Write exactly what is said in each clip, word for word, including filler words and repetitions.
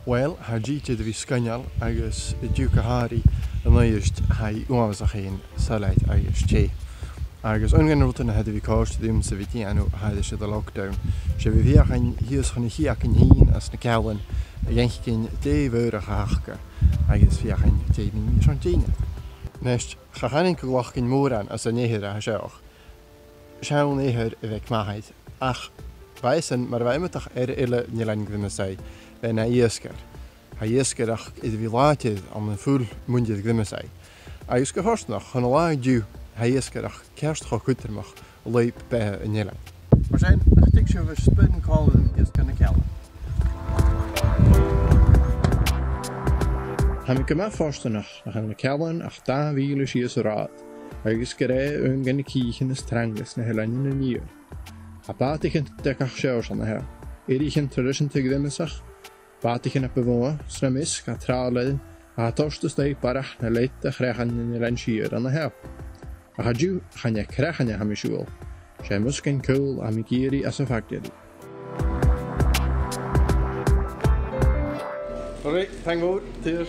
Uill, tha e dìreach air a bhith sgoinneil agus an-diugh gu h-àraidh, an-dràsta tha e uabhasach fhèin soilleir agus teth. Agus aon de na rudan a tha air a bhith còrdadh rium-sa a bhith a' dèanamh thairis air an lockdown, 's e a bhith a' feuchainn shìos chun a' chidhe againn fhìn anns na Ceallan, a dh'fhaicinn dè am faodadh a th' aca, agus a' feuchainn dè nì iad airson dèanamh. A-nis, cha chanainn gu bheil e gu math mòran às an eathar a tha seo. Seann eathar a bh' aig m' athair, ach b' e sin mar a bha iomadach eathar eile an Eilein Ghriomasaigh, bha e na iasgair. Tha iasgach air a bhith làidir ann am fuil muinntir Ghriomasaigh. Agus gu fortanach, chun an latha an-diugh, tha iasgach ceart cho cudromach an lùib beatha an eilein. Mar sin, nach tuig sibh air spin còmhla rium sìos gu na Ceallan. Tha mi gu math fortanach nach eil na Ceallan ach dà mhìle sìos an rathad, agus gur e aon de na cìthichean as trainge sna h-Eileanan an Iar. Tha bàtaichean de gach seòrsa an seo, eathraichean traidiseanta Ghriomasaigh, bàtaichean a bu mhotha, 's nam measg tha tràlair a tha a' toirt a-staigh barrachd na leithid de chreachain an Eilein Siar an seo. Ach an-diugh, chan e creachain a tha mi a' siubhal, 's e musgain-caol a tha mi ag iarraidh às a' factaraidh. Alright, thank you. Cheers.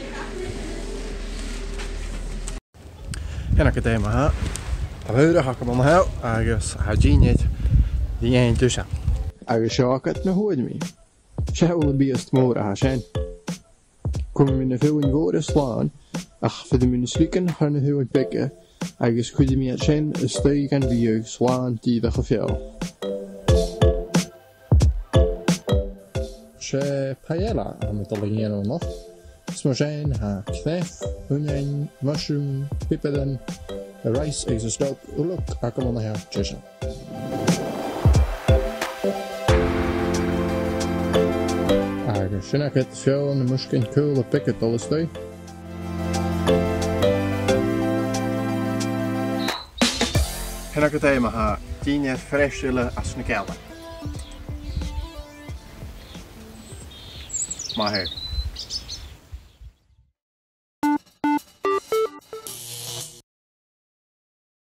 Sin agad e ma-thà. Tha bàta agam an seo agus tha dìnnear ri fhaighinn an seo. Agus seo agad na fhuair mi. Seall am biast mòr a tha sin. Cumaidh mi na feadhainn mhòra slàn, ach faodaidh mi na sligean chur na feadhainn beaga, agus cuiridh mi iad sin a-staigh dhan bhiadh slàn dìreach air feòil. 'S e paella a tha mi a' dol a dhèanamh a-nochd. Is mar sin, tha cnàmh, uinnean, mushroom, piobaran, rice agus an stoc uileag agam an seo deiseil. Agus sin agad feòil na musgain-caola beaga a' dol a-staigh. Sin agad e ma-thà, dìnnear fresh uile às na Ceallan. Math fhèin.